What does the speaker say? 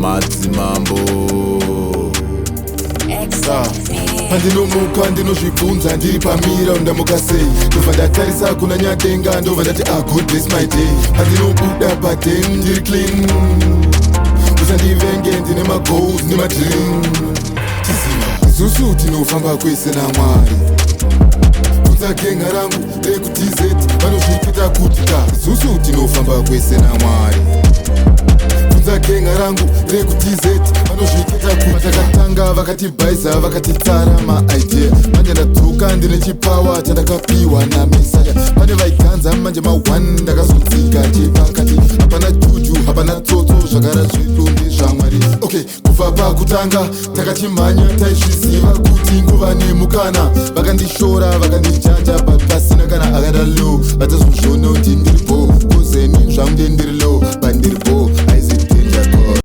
Madzimambo. Pandinomuka ndinozvibvunza ndiri pamira, ndamuka sei? Ndobva ndatarisa kuna Nyadenga, ndobva ndati, "Ah, God bless my day." Pandinobuda paden ndiri clean, usandivenge, ndine magoals nemadream. Chiziva, isusu tinofamba kwese naMwari. Bvunza genga rangu rekuTZ, vanozviketa kuti ka isusu tinofamba kwese naMwari. Bvunza genga rangu rekuTZ, vanozviketa kuti takatanga vakatibhaisa, vakatitsara maidea. Manje ndadzoka, ndine chipower chandakapiwa naMesaya. Pane vaiganza, manje ma1 ndakazodzika chepakati. Hapana juju, hapana tsotso, zvakara zvedu ndezvaMwari. Okay, kubva pakutanga takachimhanya, taizviziva kuti nguva nemukana. Vakandishora, vakandijaja, but pasina kana akadalo. Vatazozviona kuti